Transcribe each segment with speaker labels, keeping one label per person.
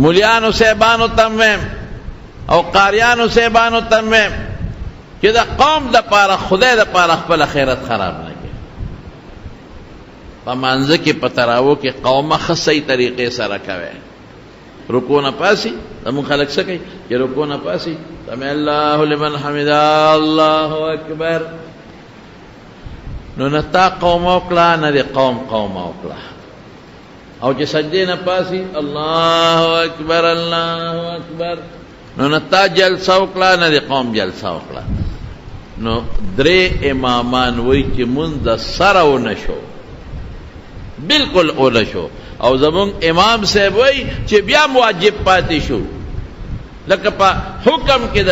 Speaker 1: مولیانو صاحبانو ته وایم او قاریانو صاحبانو ته وایم چې د قوم دپاره، خدای دپاره خپل خیرت خراب نه کړي. په مانځه کې، په تراوو کې قومه ښه صحیح طریقې سره کوي. رکوع نه پاسي زموږ خلک څه کوي چې رکوع نه پاسي، سمع الله لمن حمده، الله اکبر، نو نه تا قوم وکړه نه دې قوم قوم وکړه. او چې سجدې نه پاسي، الله اکبر الله اکبر، نو نه تا جلسه وکړه نه دې قوم جلسه وکړه. نو درې امامان وایي چې مونځ د سره ونه شو، بالکل ونه شو. او زمونږ امام صاحب وایي چې بیا واجب پاتې شو، لکه په حکم کې د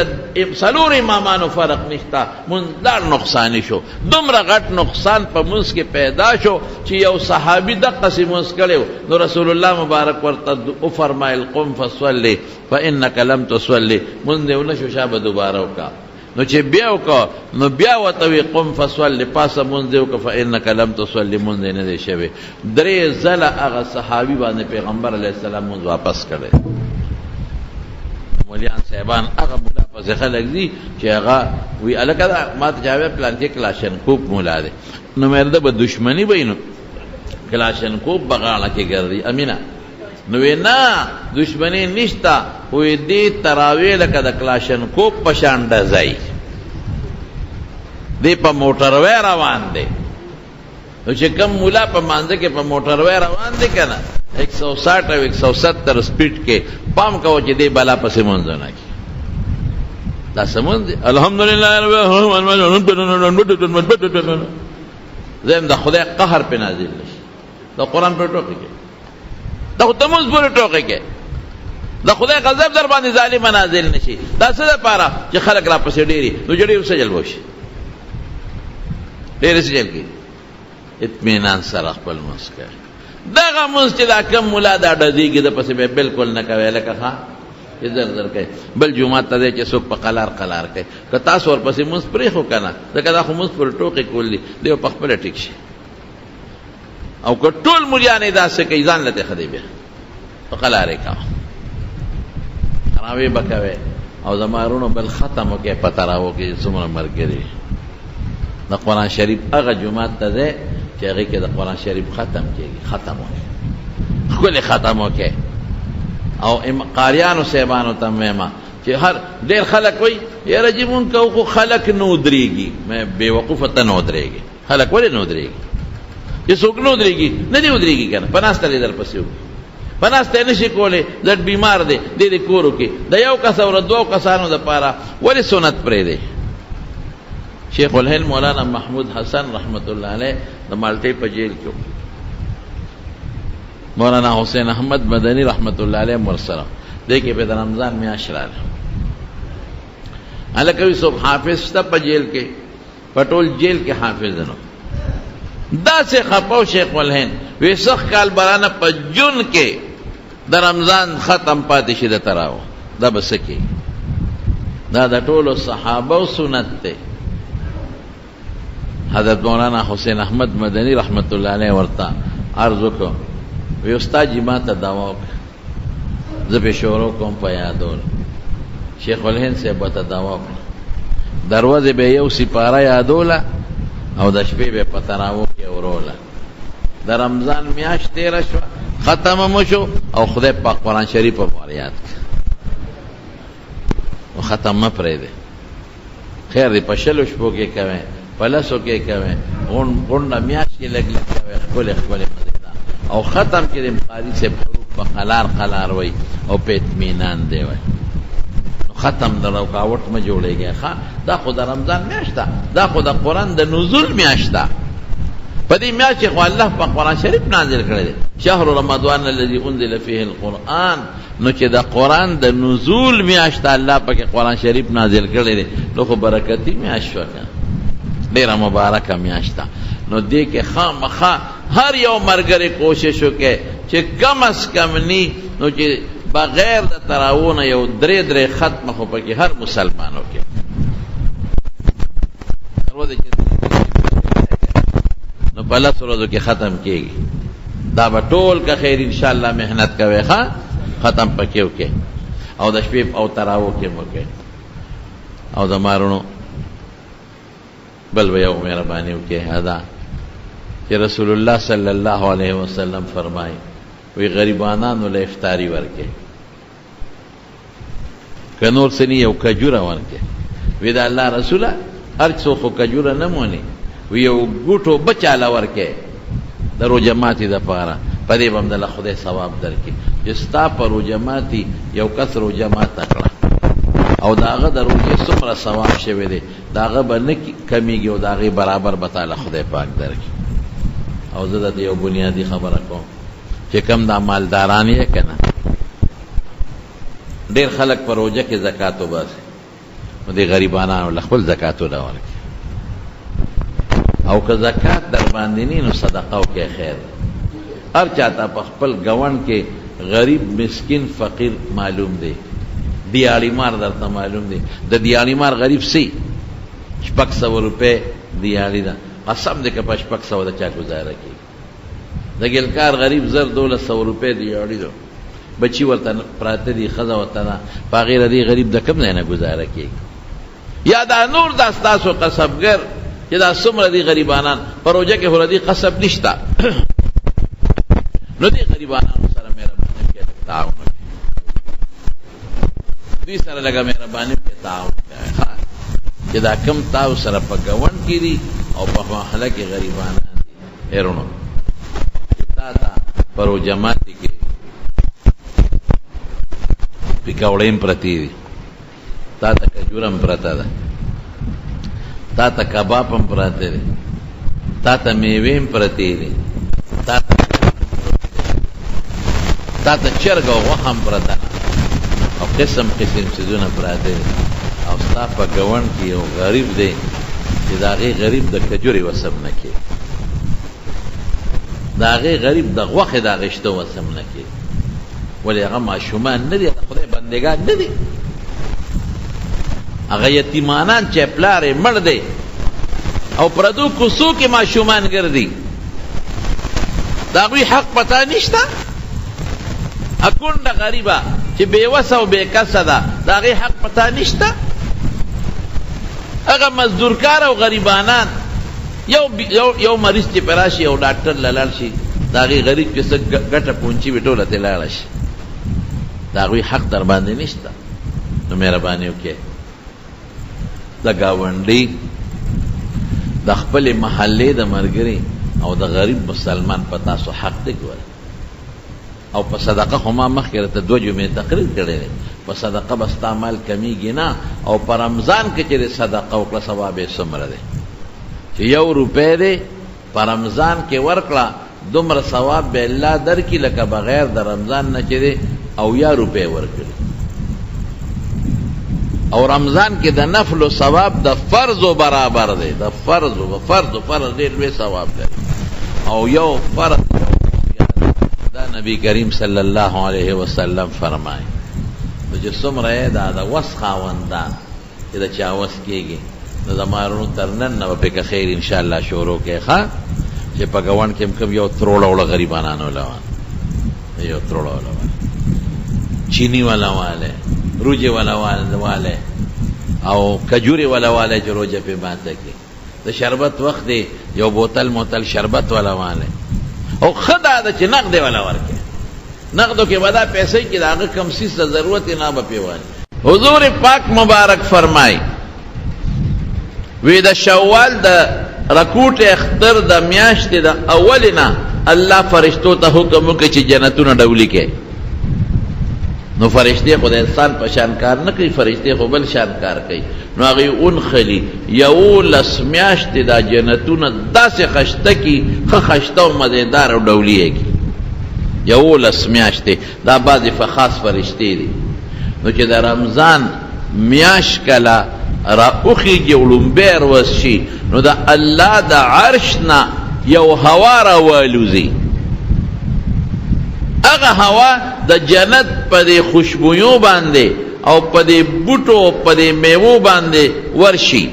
Speaker 1: څلور امامانو فرق نشته. مونځ ډېر نقصاني شو، دومره غټ نقصان په مونځ کې پیدا شو چې یو صحابي دقسې مونځ کړی، نو رسول الله مبارک ورته وفرمایل قم فصلي فانک لم تصلي. مونځ دې ونه شو، شابه دوباره وکړه. نو چې بیا وکړه نو بیا ورته وی قم فصلي، پاسه مونځ دې وکړه، فانک لم تصلي، مونځ دې نه دی شوی. درې ځله هغه صحابي باندې پیغمبر علیه السلام مونځ واپس کړی. مولیان صاحبان هغه مولا پسې خلک دي چې هغه وی هلکه دا ما ته چا ویل پلانکې کلاشنکوپ مولا دی، نو مې ده به دښمني به وي، نو کلاشنکوپ به غاړه کې ګرځي. امینه نو وی نه دښمني نشته، خو دې تراوی لکه د کلاشنکوپ په شان ډزای دی، په موټروی روان دی. نو چې کم مولا په مانځه کې په موټروی روان دی که نه 160 او 170 سپیډ کې، پام کوه چې دې بلا پسې مونځونه کوي. دا څه مونځ دی؟ الحمدلله زم د خدای قهر پې نازل شي. د قرآن په ټوکې کې، دا خو ته مونځ پورې ټوکې کې، د خدای غضب در باندې ظالمه نازل نشي. دا څه دپاره چې خلک را پسې ډېري، نو چې ډېر څه جلب وشي، ډېر څه جلب کړي. اطمینان سره خپل مونځ کوي. دغه مونځ چې دا کم مولا دا ډزېږي د پسې به بالکل نه کوي، لکه ښه چې زر زر کوي. بل جومات ته دی چې څوک په قلار قلار کوي، که تاسو ورپسې مونځ پرېښو که نه، ځکه دا خو مونځ پر ټوقې کول دي، دی به په خپله ټیک شي. او که ټول مولیان یې داسې کوي، ځان له ښه دی، بیا په قلارې کوه، تراوې به کوې. او زما وروڼو بل ختم وکړئ په تراوو کې څومره ملګري د قرآن شریف هغه جومات ته دی چې هغې کې د قرآن شریف ختم کېږي، ختم وکړئ، ښکلی ختم وکړئ. او قاریانو صاحبانو ته وایم چې هر ډېر خلک وایي یاره چې مونږ کوو خو خلک نه ودرېږي. مې بېوقوفه ته نه ودرېږي. خلک ولې نه ودرېږي؟ چې څوک نه ودرېږي نه دې ودرېږي که نه، په ناسته دې درپسې وکړي، په ناسته یې نشي کولی، لږ بیمار دی، دې دې کور وکړي. د یو کس او د دوو کسانو دپاره ولې سنت پرېږدی؟ شیخ الهند مولانا محمود حسن رحمت الله علیه د مالټې په جیل کې، مولانا حسین احمد مدني رحمت الله علیه ورسره دې کې په د رمضان میاشت راغله. هلکه وي څوک حافظ شته په جیل کې، په ټول جیل کې حافظ نو داسې خپه شیخ الهند وی سخ کال برانه په جون کې د رمضان ختم پاتې شي د تراو، دا به څه کېږي؟ دا د ټولو صحابه سنت دی. حضرت مولانا حسین احمد مدني رحمت الله علیه ورته عرض وکړ، وی استاد جی ما ته دوا وکړه، زه پې شروع کوم په یادول. شیخ الهند صاحب ورته دوا وکړه، دروازې به یو سپاره یادوله او د شپې به په تراوو کې وروله. د رمضان میاشت تېره شوه، ختم مو شو او خدای پاک قرآن شریف هم ور یاد کړ. نو ختم مه پرېږدئ، خیر دی په شلو شپو کې کوې، په لسو کې کوې، غونډه میاشت کې لږ لږ کوې، ښکلې ښکلې مزېدار. او ختم کې د قاري صاحب حروف په قلار قلار وایي او په اطمینان دی وایي. نو ختم د رکاوټ مه جوړېږئ. ښه دا خو د رمضان میاشت ده، دا خو د قرآن د نزول میاشت ده. په دې میاشت کې خو الله په قرآن شریف نازل کړی دی، شهر رمضان الذي انزل فيه القرآن. نو چې د قرآن د نزول میاشت الله پکې قرآن شریف نازل کړی دی، نو خو برکتي میاشت شوه که ډېره مبارکه میاشت ده. نو دې کې خامخا هر یو ملګری کوشش وکړي چې کم از کم نی، نو چې بغیر د تراوو نه یو درې درې ختمه خو پکې هر مسلمان وکړي. نو په لس ورځو کې ختم کېږي. دا به ټول که خیر ان شاء الله محنت کوي. ښه ختم پکې وکړي او د شپې او تراوو کې مو کې او زما وروڼو بل به یو مهرباني وکړي ادا چې رسول الله صلی الله علیه وسلم فرمایي وی غریبانانو له افطاری ورکې که نور څه نه یو کجوره ورکې وی دا الله رسوله هر څو خو کجوره نه مونی وی یو ګوټو بچاله ورکې د روژه ماتي دپاره په دې به هم دله خدای ثواب درکړي چې ستا په روژه ماتي یو کس روژه ماته کړه او د هغه د روژې څومره ثواب شوی دی د هغه به نه کمیږي او د هغې برابر به تاله خدای پاک درکړي. او زه درته یو بنیادي خبره کوم چې کوم دا مالداران یې که نه ډېر خلک په روژه کې زکات وباسي نو دې غریبانانو له خپل زکاتونه ورکړي او که زکات در باندې نه نو صدقه وکړي خیر هر چاته په خپل ګاونډ کې غریب مسکین فقیر معلوم دی دیاړي مار درته معلوم دی د دیاړي مار غریب سی 600 روپۍ دیاړي ده قسم دې که په 600 د چا ګزاره کېږي. د ګلکار غریب 1200 روپۍ دیاړي ده بچي ورته پراته دي ښځه ورته ده په هغې د دې غریب د کوم ځای نه ګزاره کېږي یا دا نور دا ستاسو قصبګر چې دا څومره دي غریبانان په روژه کې خو د دې قصب نشته نو دې غریبانانو سره مهرباني وکړئ تعاون وکړئ دوی سره لږه مهرباني وکړئ تعاون وکړئ چې دا کم تاو سره په ګاونډ کې دي او په محله کې غریبانان دي هرونو چې تا ته په روژه ماتي کې پکوړې هم پرتې دي تا ته کجوره هم پرته ده تا ته کباب هم پراته دي تا ته میوې هم پرتې دي تا ته چرګ او غوښه هم پرته ده او قسم قسم څیزونه پراته دي او ستا په ګاونډ کې یو غریب دی چې د هغې غریب د کجورې وسم نه کېږي د هغې غریب د غوښې د اخیستو وسم نه کېږي ولې هغه ماشومان نه دي د خدای بندګان نه دي هغه یتیمانان چې پلار یې مړ دی او پردو کوڅو کې ماشومان ګرځي د هغوی حق پتا نشته کونډه غریبه چې بېوسه او بېکسه ده د هغې حق پتا نشته هغه مزدورکار او غریبانان یو یو یو مریض چې په راشي او ډاکټر له لاړ شي د هغې غریب چې څه ګټه پونچي وي ټوله ترې لاړه شي د هغوی حق در باندې نشته نو مهرباني وکړئ د ګاونډي د خپلې محلې د ملګري او د غریب مسلمان په تاسو حق دی ګوره او په صدقه خو ما مخکې راته دوه جمعې تقریر کړی دی په صدقه به ستا مال کمیږي نه او په رمضان کې چې صدقه وکړه ثواب یې څومره دی چې یو روپۍ دی په رمضان کې ورکړه دومره ثواب به الله درکړي لکه بغیر د رمضان نه چې دی او یا روپۍ ورکړي او رمضان کې د نفل ثواب د فرض برابر دی د فرض فرض فرض ډېر لوی ثواب لري او یو فرض دا نبی کریم صلی الله علیه وسلم فرمایي نو چې څومره دا د وس خاوندان چې د چا وس کېږي نو زما وروڼو تر نن نه به پکې خیر انشاءالله شروع کړئ ښه چې په ګاونډ کې هم کوم یو تروړه وړه غریبانانو له یو تروړه وله چینی ولا واله روجه ولا واله او کجوري ولا واله چې روجه په ماته کې د شربت وخت دی یو بوتل موتل شربت ولا واله او خدا د چې نقد ولا ورکه نقدو کې ودا پیسې کې داغه کم سیس ته ضرورت نه به پیوال حضور پاک مبارک فرمای وی د شوال د رکوټ اختر د میاشتې د اول نه الله فرشتو ته حکم وکړي چې جنتونه ډولي کې نو فرشتي خو د انسان په شان کار نه کوي فرشتي خو بل شان کار کوي نو هغه اونخلی 11 میاشتې دا جنتونه داسې خشته کی خه خشته او مزیدار او ډولی کی 11 میاشتې دا بعضې فخاص فرشتې دي نو چې د رمضان میاش کله را اوخیږي او ړومبی ورځ شي نو د الله د عرش نه یو هوا را والوزي هغه هوا د جنت په دې خوشبویو باندې او په دې بوټو او په دې میوو باندې ورشي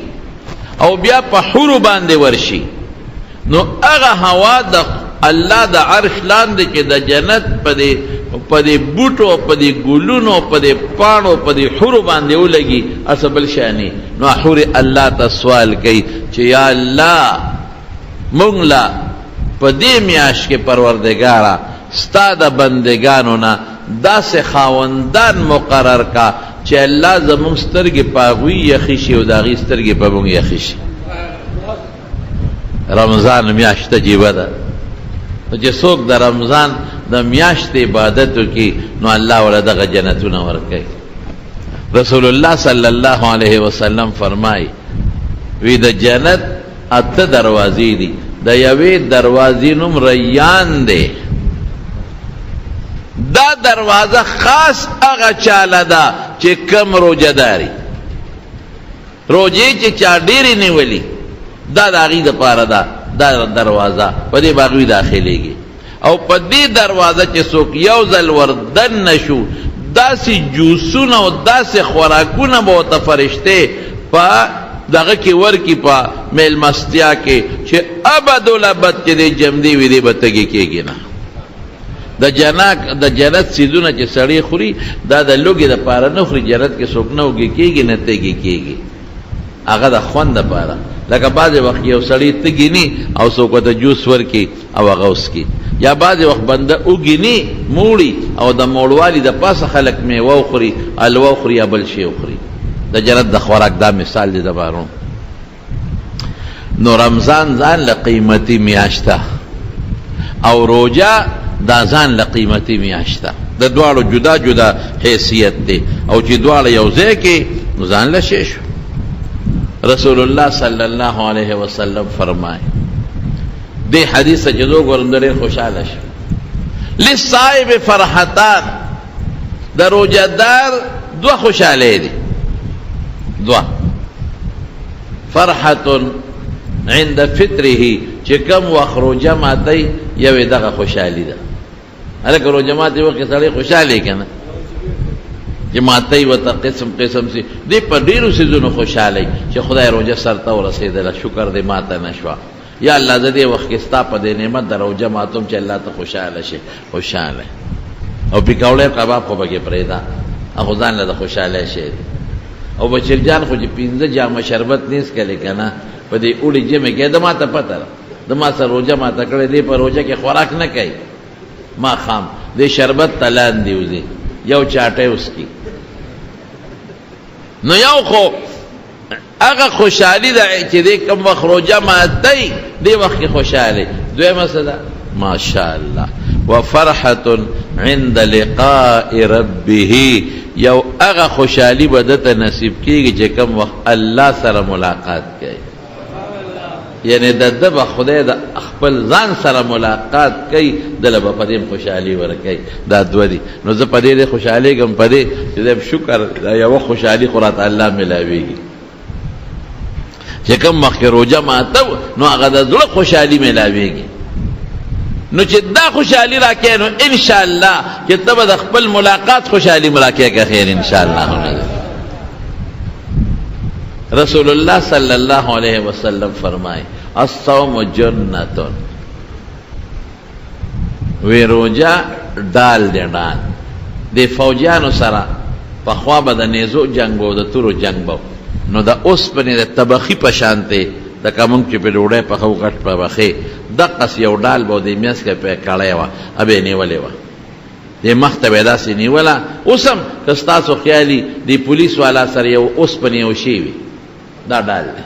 Speaker 1: او بیا په حورو باندې ورشي نو هغه هوا د الله د عرش لاندې چې د جنت په دې په دې بوټو، په دې ګلونو، په دې پاڼو، په دې حورو باندې ولګي، هسې بل شی نه. نو حورې الله ته سوال کوي چې یا الله مونږ له په دې میاشت کې پروردګاره ستا د بندګانو نه داسې خاوندان مقرر کا چې الله زمونږ سترګې په هغوی یخې شي او د هغوی سترګې په مونږ یخې شي. رمضان میاشت عجیبه ده. نو چې څوک د رمضان د میاشتې عبادت وکړي نو الله وله دغه جنتونه ورکوي. رسول الله صلی الله علیه وسلم فرمایي وی د جنت اته دروازې دي، د یوې دروازې نوم ریان دی. دا دروازه خاص هغه چاله ده چې کم روژه داري، روژې چې چا ډېرې نیولي، دا د هغوی دپاره ده. دا دروازه په دې به هغوی داخلېږي. او په دې دروازه چې څوک یو ځل ور دننه شو، داسې جوسونه او داسې خوراکونه به ورته فرشتې په دغه کې ورکړي، په میلمستیا کې، چې ابدالابد چې دې جمدې وي، دې به تږې کېږي نه. د جناک د جنت څیزونه چې سړی خوري، دا د لوږې دپاره نه خوري. جنت کې څوک نه وږي کېږي نه تږي کېږي، هغه د خوند دپاره. لکه بعضې وخت یو سړی تږي نی او څوک ورته جوس ورکړي او هغه وڅکي، یا بعضې وخت بنده وږي نی موړي او د موړوالي د پاسه خلک میوه وخوري، حلوه وخوري یا بل شی وخوري. د جنت د خوراک دا مثال دی د بارون. نو رمضان ځان له قیمتي میاشت ده او روژه دا ځان له قیمتي میاشت ده. د دواړو جدا جدا حیثیت دی، او چې دواړه یو ځای کې نو ځان له شی شو. رسول الله صلی الله علیه وسلم فرمایي، دې حدیث چې زه وګورم ډېر خوشحاله شم. للصائم فرحتان، د روژهدار دوه خوشحالۍ دي، دوه. فرحة عند فطره، چې کوم وخت روژه ماتوي یو یې دغه خوشحالي ده. هلکه روژه ماتي وخت کې سړی خوشحاله که نه، چې ماتوي ورته قسم قسم سي، دی په ډېرو څیزونو خوشحاله چې خدای روژه سرته ورسېدله، شکر دی ماته نه شوه. یا الله زه دې وخت کې ستا په دې نعمت د روژه ماتوم چې الله ته خوشحاله شي. خوشحاله او پکوړې کباب خو پکې پرېږده، هغه ځان له د خوشحالۍ شی دی. او بشیر جان خو چې 5 جامه شربت نه څښلی که نه په دې اوړي ژمي کې، د ما ته پته ده، د ما سره روژه ماته کړې، دی په روژه کې خوراک نه کوي، ماښام دې شربت ته لاندې وځي یو چاټی وڅکي. نو یو خو هغه خوشحالي ده چې دې کوم وخت روژه ماتوي دې وخت کې خوشحالي. دویمه څه ده؟ ماشاءالله، وفرحة عند لقاء ربه، یو هغه خوشحالي به ده ته نصیب کېږي چې کوم وخت الله سره ملاقات کوي. یعنی د ده به خدای د خپل ځان سره ملاقات کوي، ده له به په دې هم خوشحالي ورکوي. دا دوه دي. نو زه په دې ډېر خوشحالېږم، په دې چې زه شکر دا یوه خوشحالي خو راته الله ملاوېږي چې کوم وخت کې روژه ماتو نو هغه د زړه خوشحالي ملاوېږي. نو چې دا خوشحالي راکې نو انشاءالله چې ته به د خپل ملاقات خوشحالي هم راکې که خیر انشاءالله. رسول الله صلی الله علیه وسلم فرمای الصوم جنت، وی روژه ډال دی، ډال د فوجیانو سره پخوا به د نیزو جنګ و، د تورو جنګ به، نو د اوسپنې د طبخي په شان دی، لکه مونږ چې په ډوډۍ پخو غټ طبخې، دقسې یو ډال به د منځ کې پرې کړی وه، به یې نیولې وه، دې مخ ته به یې داسې نیوله. اوس هم که ستاسو خیال وي د پولیس والا سره یو اوسپنې یو شی وي، دا ډال دی.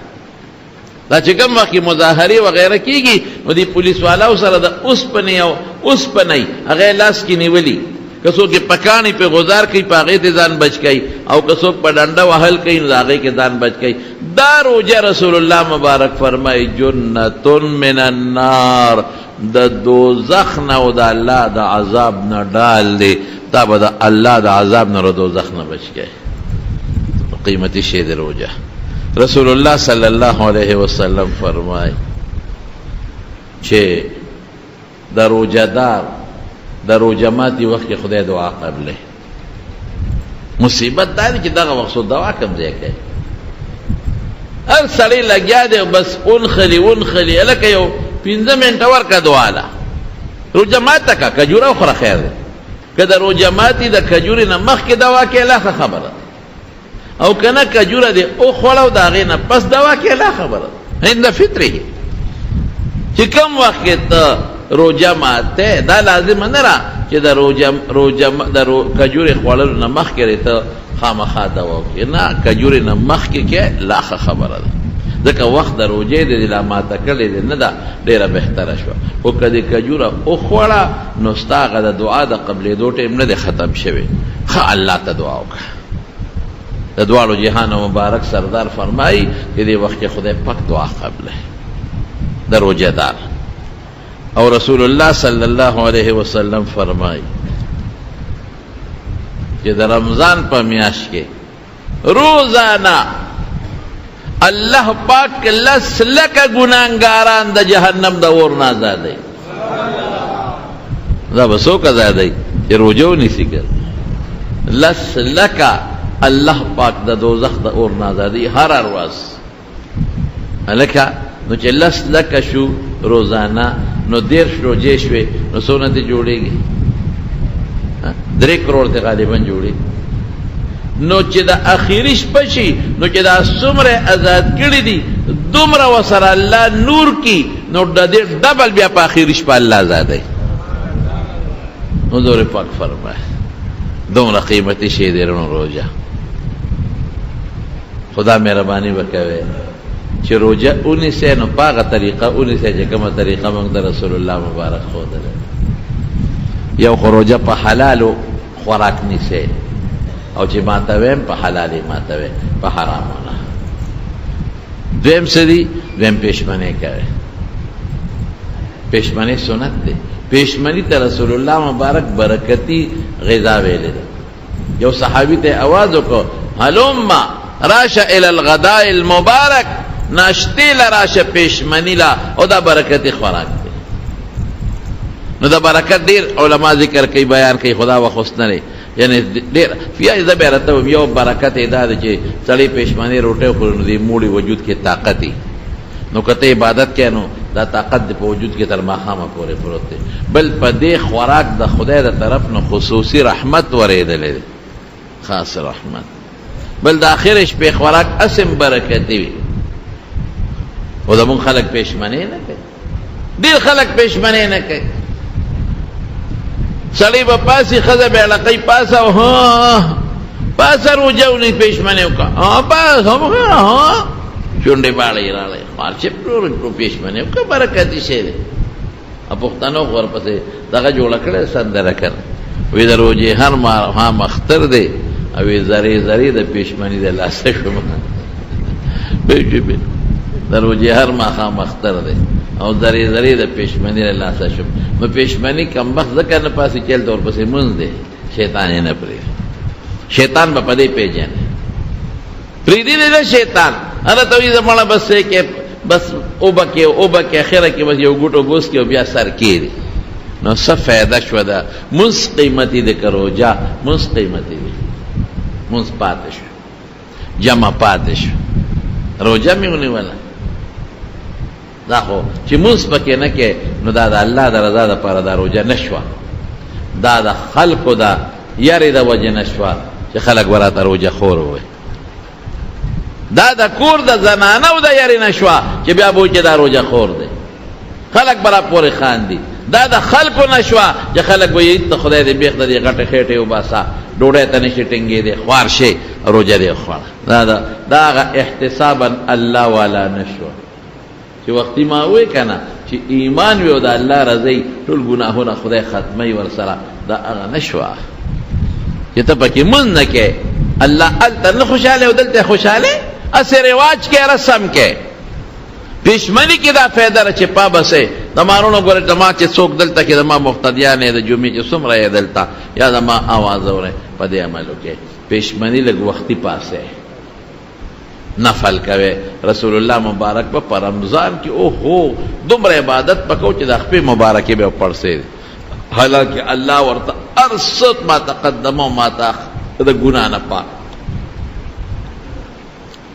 Speaker 1: دا چې کوم وخت کې مظاهرې وغیره کېږي نو د پولیس والاو سره د اوسپنې او اوسپنه هغه یې لاس کې نیولي، که څوک یې په کاڼي پې غزار کوي په هغې ترې ځان بچ کوي، او که څوک په ډنډه وهل کوي نو د هغې کې ځان بچ کوي. دا روژه رسول الله مبارک فرمایي جنة من النار، د دوزخ نه او د الله د عذاب نه ډال دی، تا به د الله د عذاب نه او دوزخ نه بچ کوي. قیمتي شی دی روژه. رسول الله صلی الله علیه وسلم فرمای چې د روژهدار د روژه ماتي وخت کې خدای دعا قبلوي. مصیبت دا دی چې دغه وخت څوک دعا کوم ځای کوي، هر سړی لګیا دی بس اونخلي اونخلي، هلکه یو 5 منټه ورکړه دعا له، روژه ماته کړه، کجوره وخوره خیر دی. که د روژه ماتي د کجورې نه مخکې دوا کې لا ښه خبره ده، او که نه کجوره دې وخوړه او د هغې نه پس دوا کې لا خبره ده. عند فطره چې کوم وخت کې ته روژه ماته، دا لازمه نه را چې د روژه روژه د کجورې خوړلو نه مخکې دې ته خامخا دوا وکړې. نه، کجورې نه مخکې کې لا ښه خبره ده، ځکه وخت د روژې دې لا ماته کړې دې نه ده، ډېره بهتره شوه. خو که دې کجوره وخوړه نو ستا هغه د دعا د قبلېدو ټایم نه دی ختم شوی. ښه الله ته دعا وکړه. د دواړو جهانو مبارک سردار فرمایي چې دې وخت کې خدای پاک دعا قبلوي د روژه دار. او رسول الله صلی الله علیه وسلم فرمایي چې د رمضان په میاشت کې روزانه الله پاک لس لکه ګناهګاران د جهنم د اور نه آزادوي. دا به څوک آزادوي چې روژه ونیسي؟ که لس لکه الله پاک د دوزخ د اور نه آزادوي هر هر ورځ. هلکه نو چې لس لکه شو روزانه، نو 30 روژې شوې، نو څونه دې جوړېږي؟ 3 کروڑ ته غالبا جوړېږي. نو چې د اخیری شپه شي، نو چې دا څومره آزاد کړي دي دومره وسره الله نور کی، نو د دې ډبل بیا په اخیری شپه الله آزادوي. حضور پاک فرمایي دومره قیمتي شی دی رونو روژه. خدا مهرباني وکوي چې روژه ونیسئ نو په هغه طریقه ونیسئ چې کومه طریقه موږ د رسول الله مبارک ښودلې. یو خو روژه په حلالو خوراک نیسئ، او چې ماتوي هم په حلالې ماتوي، په حرامو نه. دویم څه دي؟ دویم پېشمنې کوي. پېشمنې سنت دی. پېشمني ته رسول الله مبارک برکتي غذا ویلې ده. یو صحابي ته اواز وکړ، هلم راشه الی الغداء المبارک، ناشتې له راشه پېشمني له، او دا برکتي خوراک دی. نو د برکت ډېر علما ذکر کوي، بیان کوي، خدا وخت اوس نه دی. یعنی ډېر فیا زه بیا راته وایم، یو برکت یې دا دی چې سړی پېشمنې روټۍ وخوري نو د موړي وجود کې طاقت وي. نو که ته عبادت کوې نو دا طاقت دې په وجود کې تر ماښامه پورې پروت دی. بل په دې خوراک د خدای د طرف نه خصوصي رحمت ورېدلی دی، خاص رحمت. بل د اخرې شپې خوراک هسې هم برکتي وي. خو زموږ خلک پېشمنې نه کوي، ډېر خلک پېشمنې نه کوي. سړی به پاسي، ښځه به یې لقۍ پاسه او ها پاسه روژه ونیسي، پېشمنې وکړه، ها پاسه هم ها شونډې باړې یې راړی، خوار چې پېشمنې وکړه، برکتي شی دی. پښتنو خو ورپسې دغه جوړه کړې سندره کړه، وی د روژې هر ماښام اختر دی، او وی ذرې ذرې د پېشمني د لاسه شوم. د روژې هر ماښام اختر دی او ذرې ذرې د پېشمني له لاسه شوم. نو پېشمني کم بخت ځکه نه پاسي چې هلته ورپسې مونځ دی، شیطان یې نه پرېږدي. شیطان به په دې پېژني، پرېږدي دې نه شیطان. هله ته وایي زمړه بس څه کې، بس اوبه کې اوبه کې، اخره کې بس یو ګوټ اوبه وڅکي او بیا سر کېږي. نو څه فایده شوه؟ ده مونځ قیمتي دی که روژه؟ مونځ قیمتي دی. مونځ پاتې شو، جمع پاتې شو، روژه مې ونیوله. دا خو چې مونځ پکې نه کې نو دا د الله د رضا دپاره دا روژه نه شوه، دا د خلکو د یرې د وجې نه شوه چې خلک به راته روژه خور ووایي. دا د کور د زنانو د یرې نه شوه چې بیا به چې دا روژه خور دی، خلک به راپورې خاندي. دا د خلکو نه شوه چې خلک به یې ته خدای دې بېخ د دې غټې خېټې وباسه، ډوډۍ ته نشي ټینګېدی، خوار شي، روژه دې وخوړه. دا هغه احتسابا الله والا نه شوه چې وختي ما وې که نه چې ایمان وي او د الله رضا ټول ګناهونه خدای ختموي ورسره. دا هغه نه شوه چې ته پکې مونځ نه کوې، الله هلته نه خوشحاله او دلته خوشحاله، هسې رواج کې رسم کې. پښمنی کې دا فایده ده چې پابسې د مارونو ګوره زما چې څوک دلته کې زما مقتدیان یې د جمعې چې څومره یې دلته یا زما اواز اورئ، په دې عمل وکړئ. پښمنی لږ وختي پاسئ، نفل کوي. رسول الله مبارک په رمضان کې اوهو دومره عبادت پکو چې د خپې مبارکې به پړسې، حالانکه الله ورته ارست ما تقدم او ما تاخر د ګنا نه پاک،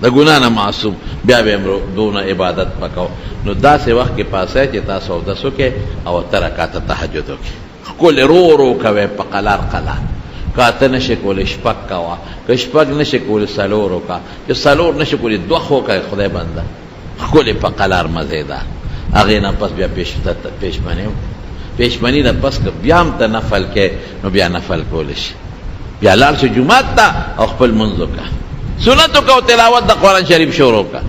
Speaker 1: د ګنا نه معصوم، بیا به امرو دونه عبادت پکاو. نو داسې وخت کې پاسه چې تاسو اودس وکړئ او اته رکعته تهجد وکړئ. ښکلې رو رو کوی په قلار قلار. که اته نه شې کولی شپږ کوه، که شپږ نه شې کولی څلور وکړه، چې څلور نه شې کولی دوه خو وکړه خدای بنده. ښکلې په قلار مزیدار. هغې نه پس بیا پیشمنی وکړه. پیشمنی نه پس که بیا هم ته نفل کې نو بیا نفل کولی شې. بیا لاړ شه جومات ته او خپل لمونځ وکړه، سنت وکړه او تلاوت د قرآن شریف شروع کړه.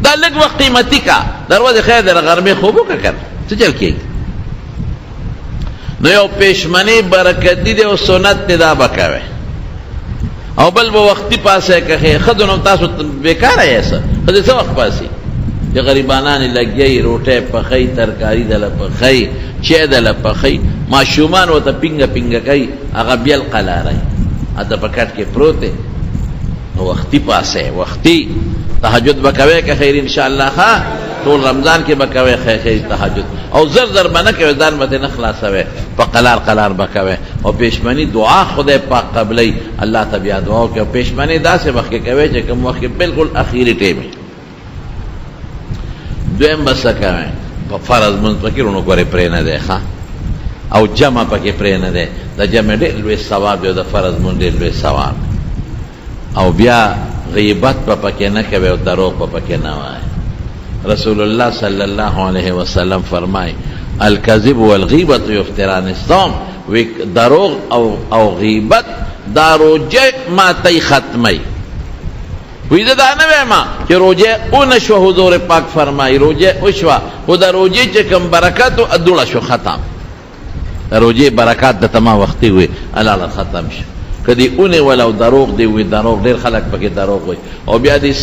Speaker 1: دا لږ وخت قیمتي کا، دروازې خیر دی، غرمې خوب وکړه که نه څه چل کېږي. نو یو پیشمنی برکتی دی او سنت دی، دا به کوې. او بل به وختي پاسې که ښځو نو تاسو بېکاره یې څه، ښځې څه وخت پاسي چې غریبانان یې لګیا وي، روټۍ پخوي، ترکاري دله پخوي، چای دله پخوي، ماشومان ورته پینګه پینګه کوي، هغه بیل قلاروي، هلته په کټ کې پروت دی. نو وختي پاسې، وختي تهجد به کوې که خیر انشاءالله، ښه ټول رمضان کې به کوې خیر خیر تهجد، او زر زر به نه کوې، ځان به ترې نه خلاصوې، په قلار قلار به کوې. او پېشمني دعا خدای پاک قبلوي، الله ته بیا دعا وکړي. او پېشمني داسې وخت کې کوې چې کوم وخت کې بالکل اخیري ټیم وي. دویم به څه کوې؟ په فرض لمونځ پکې روڼو کورې پرې نه دی، ښه، او جمع پکې پرې نه دی. د جمع ډېر لوی ثواب دی او د فرض لمونځ ډېر لوی ثواب دی. او بیا غیبت به پکې نه کوي او دروغ به پکې نه وایي. رسول الله صلی الله علیه وسلم فرمای الکذب والغیبت یفتران الصوم، وی دروغ او او غیبت دا روجه ماتي ختمي. وی زه دا نه وایم چې روجه ونه شوه، حضور پاک فرمای روجه وشوه، خو د روجې چې کوم برکت و دوړه شو ختم. د روژې برکات د تما وختي وي الاړه ختم شو. که دې اونې ول او دروغ دې وي، دروغ ډېر خلک پکې دروغ وایي او بیا دې